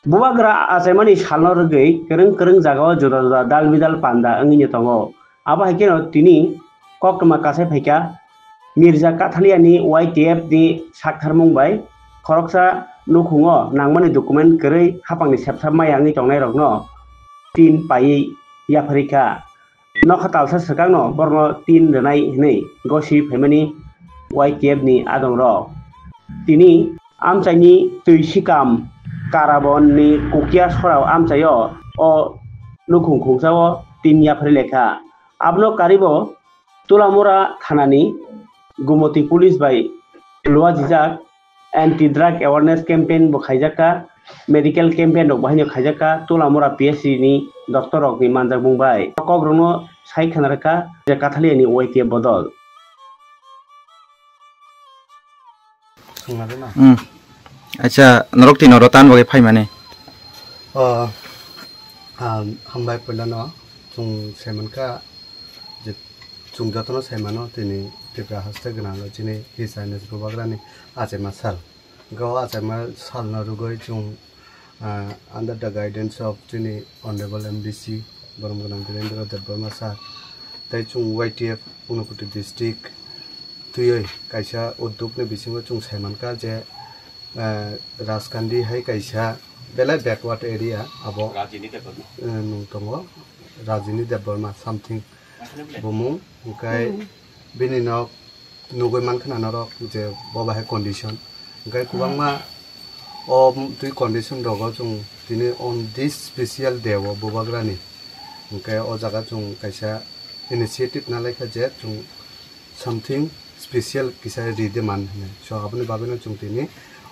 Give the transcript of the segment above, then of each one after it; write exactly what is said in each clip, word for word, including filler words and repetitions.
Bubagra achaimani salno rwgwi kwrwng kwrwng jagao juda juda dal bidal panda wngwi tongo. Abo hai kheno tini koktwma kasai phaikha Mirza Kathaliani Y T F ni saktharmung bai khoroksa nukhungo nangmani document kwrwi hapangni sepsap maya wngwi tongnairokno tin paiwi yapharikha. Nokha talsa swkangno borokno tin rwnai hwnwi gosi phaimani Y T F ni adongrok. Tini amchaini twi sikam Karabon ni Kukia Sorao amchaio o nukhung khungsao tin yaphari lekha. Abono karibo Tulamura thanani Gumoti police bai luajijak anti drug awareness campaign bo khaijakha, medical campaign rok bo haino khaijakha, Tulamura P S C ni doctor rok ni manjakmung bai. Kokrokno sai khna rwkha je Kathaliani Y T F bodol. Hmm. Acha, norok tini oro tan bagwi phaimani? Oh, um, hambai puilano chwng saimankha je chwng jotono saimano tini Tripura haste gwnango chini His Highness Bubagrani achaima sal. Hwnkhe o achaima salno rwgwi chwng, ah, under the guidance of chini Honorable M D C Borom Gwnang Birendra Debbarma sir tei chwng Y T F Unakoti district twiwi kaisa uddukni bisingo chwng saimankha je, ah, Rajkandi hai kaisa belai backward area abo, Rajini Debbarma. Eh, nung tongo Rajini Debbarma something bumung, hwnkhe bini nok nugwi mankha na norok je bo bahai condition. Hwnkhe kwbangma o twi condition rogo chwng tini on this special day o Bubagrani hwnkhe o jaga chwng kaisa initiative nalaikha je chwng something special kisa ride man hinwi. So aboni bagwino chwng tini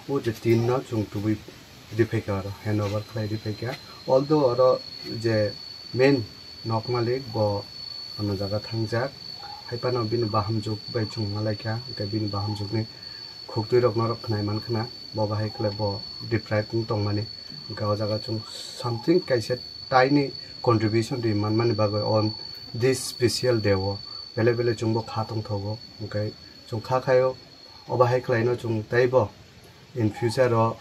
o je tin no chwng tubui riphaikha oro, handover khlai riphaikha. Although oro je main nok malik bo ano jaga thangjak, hai phano bini bahamjwk bai chwng malaikha, hwnkhe bini bahamjwkni khuktwi rok norok khnai mankhna, bo bahai khlai bo deprive wng tongmani, hwnkhe o jaga chwng something kaisa tiny contribution ri manmani bagwi on this special day o belai belai chwngbo kha tongthogo, hwnkhe chwng kha khaio, o bahai khlaino chwng teibo in future o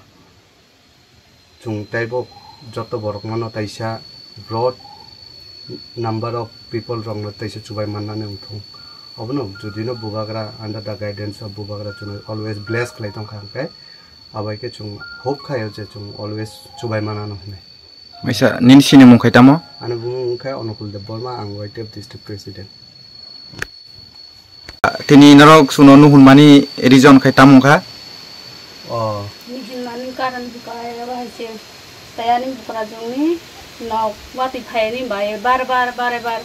chwng teibo joto borokno no taisa broad number of people rokno taisa chubai mannani wngthung. Obono judino Bubagra under the guidance of Bubagra chwngno always bless khlai tongkha, hwnkhe abai khe chwng hope khaio je chwng always chubai manano hinwi. Waisa nini sinimung khai tamo? Ani bumung wngkha Onukul Debbarma, ang Y T F district president. Tini norok chwngno nuhunmani reason khai tamo wngkha? Oh. Nuhunmani karon bwkha oro hai se tei ani bukrajwkni nok watwi phaiyani bai bar bar bare bar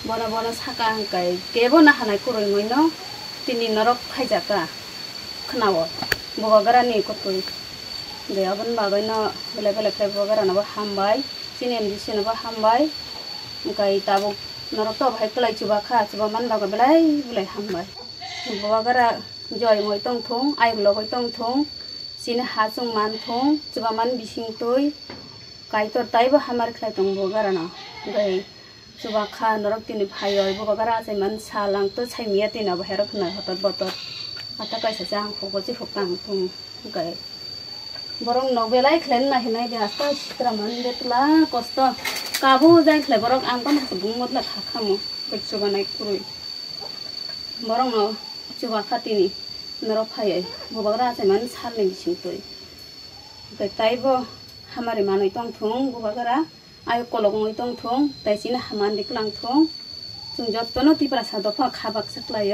bono bono saka hwnkhe kebo nahanai kwrwngwi no tini norok phaijakha khwnao Bubagrani kwtwi. De aboni bagwino belai belai khe Bubagrano bo hambai, chini M D C no bo hambai. Hwnkhe tabuk norok to bahai kwlai chubakha, chubamani bagwi belai belai hambai. Bubagra joy wngwi tongthung, ayuk logwi tongthung, chini ha chwng manthung, chubamani bisingtwi Kaitor taibo hamari khlai tongo Bubagrano. Hwnkhe chubakha norok tini phaiwi Bubagra achaimani sal ang to saimiya tini abo herok hwnwi hotot botot. Ata kaisa se ang hugo chiphuk tang thung hwnkhe. Borok no belai khlai nai hinai de hasta sitra man de tla kosto. Kabo jai khlai borok ang tamo se bung motla kha khamo. Koi chubanai kwrwi. Borok no chubakha tini norok phaiwi Bubagra achaimani salni bisingtwi. Hwnkhe taibo hamari manwi tongthung Bubagra. Ayuk kolok wngwi tongthung, tei chini hamani kwlangthung. Chwng jotono Tiprasa dopha kha baksa khlaiwi